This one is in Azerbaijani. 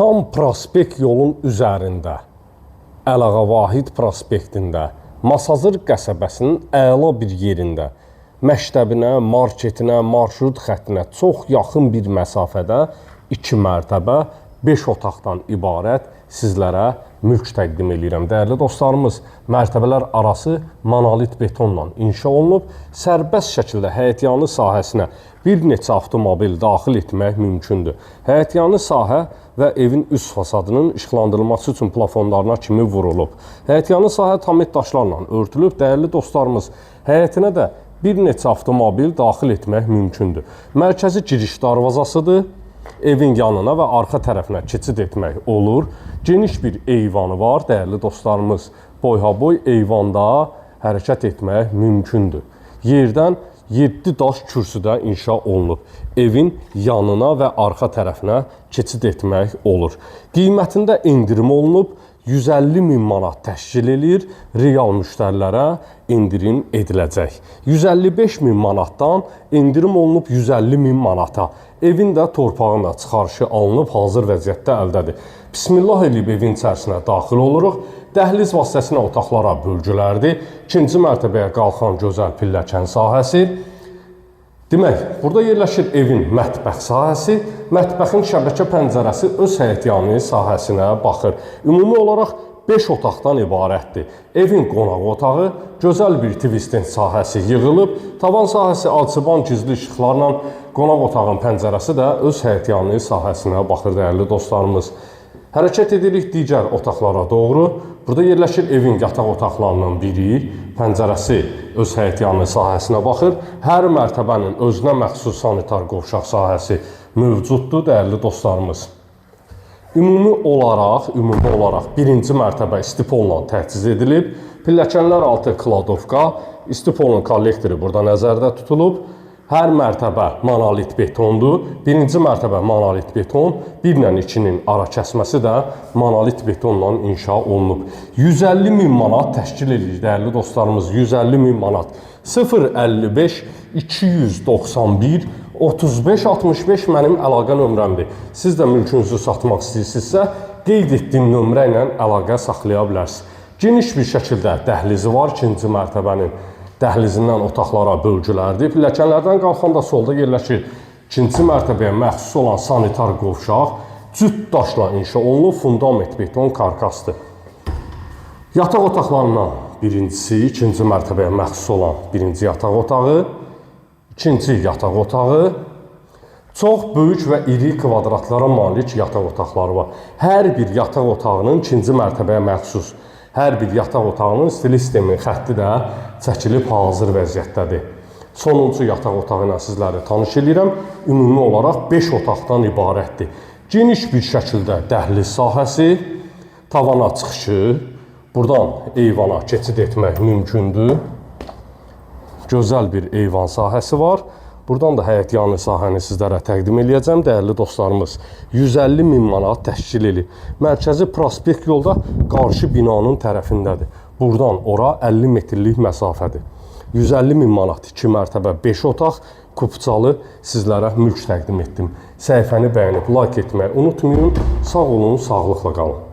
Tam prospekt yolun üzərində, Əlağa Vahid prospektində, Masazır qəsəbəsinin əla bir yerində, məktəbinə, marketinə, marşrut xəttinə çox yaxın bir məsafədə 2 mərtəbə 5 otaqdan ibarət sizlərə mülk təqdim eləyirəm. Dəyərli dostlarımız, mərtəbələr arası monolit betonla inşa olunub. Sərbəst şəkildə həyətyanı sahəsinə bir neçə avtomobil daxil etmək mümkündür. Həyətyanı sahə və evin üst fasadının işıqlandırılması üçün plafonlarına kimi vurulub. Həyətyanı sahə tamit daşlarla örtülüb. Dəyərli dostlarımız, həyətinə də bir neçə avtomobil daxil etmək mümkündür. Mərkəzi giriş darvazasıdır. Evin yanına və arxa tərəfinə keçid etmək olur. Geniş bir eyvanı var, dəyərli dostlarımız. Boyhaboy eyvanda hərəkət etmək mümkündür. Yerdən 7 daş kürsüdə inşa olunub. Evin yanına və arxa tərəfinə keçid etmək olur. Qiymətində endirim olunub. 150 min manat təşkil eləyir. Real müştərilərə endirim ediləcək. 155 min manatdan endirim olunub 150 min manata. Evin də torpağın da çıxarışı alınıb, hazır vəziyyətdə əldədir. Bismillah eləyib evin içərisinə daxil oluruq. Dəhliz vasitəsilə otaqlara bölgülərdir. İkinci mərtəbəyə qalxan gözəl pilləkən sahəsi. Demək, burada yerləşir evin mətbəx sahəsi. Mətbəxin şəbəkə pəncərəsi öz həyətyanı sahəsinə baxır. Ümumi olaraq 5 otaqdan ibarətdir. Evin qonaq otağı, gözəl bir twisting sahəsi yığılıb, tavan sahəsi alçıban gizli işıqlarla, qonaq otağın pəncərəsi də öz həyətyanı sahəsinə baxır, dəyərli dostlarımız. Hərəkət edirik digər otaqlara doğru. Burada yerləşir evin yataq otaqlarından biri. Pəncərəsi öz həyətyanı sahəsinə baxır. Hər mərtəbənin özünə məxsus sanitar qovşaq sahəsi mövcuddur, dəyərli dostlarımız. Ümumi olaraq birinci mərtəbə istipolla təchiz edilib. Pilləkənlər altı kladovka, istipolun kollektoru burada nəzərdə tutulub. Hər mərtəbə monolit betondur. Birinci mərtəbə monolit beton, 1 ilə 2-nin ara kəsməsi də monolit betonla inşa olunub. 150 min manat təşkil edir, dəyərli dostlarımız, 150 min manat. 055 291 35 65 mənim əlaqə nömrəmdir. Siz də mülkünüzü satmaq istəyirsinizsə, qeyd etdiyim nömrə ilə əlaqə saxlaya bilərsiniz. Geniş bir şəkildə dəhlizi var ikinci mərtəbənin. Dəhlizindən otaqlara bölgülərdir. Pilləkənlərdən qalxanda solda yerləşir ikinci mərtəbəyə məxsus olan sanitar qovşaq. Cüt daşla inşa olunub, fundament beton karkasdır. Yataq otaqlarından birincisi, ikinci mərtəbəyə məxsus olan birinci yataq otağı, ikinci yataq otağı, çox böyük və iri kvadratlara malik yataq otaqları var. Hər bir yataq otağının ikinci mərtəbəyə məxsus hər bir yataq otağının stili sistemin xətti də çəkilib hazır vəziyyətdədir. Sonuncu yataq otağı ilə sizləri tanış eləyirəm. Ümumi olaraq 5 otaqdan ibarətdir. Geniş bir şəkildə dəhliz sahəsi, tavana çıxışı, buradan eyvana keçid etmək mümkündür. Gözəl bir eyvan sahəsi var. Buradan da həyətyanı sahəni sizlərə təqdim eləyəcəm. Dəyərli dostlarımız, 150 min manat təşkil eləyir. Mərkəzi prospekt yolda qarşı binanın tərəfindədir. Buradan ora 50 metrlik məsafədir. 150 min manat, 2 mərtəbə, 5 otaq, kupçalı sizlərə mülk təqdim etdim. Səhifəni bəyənib like etməyi unutmayın. Sağ olun, sağlıqla qalın.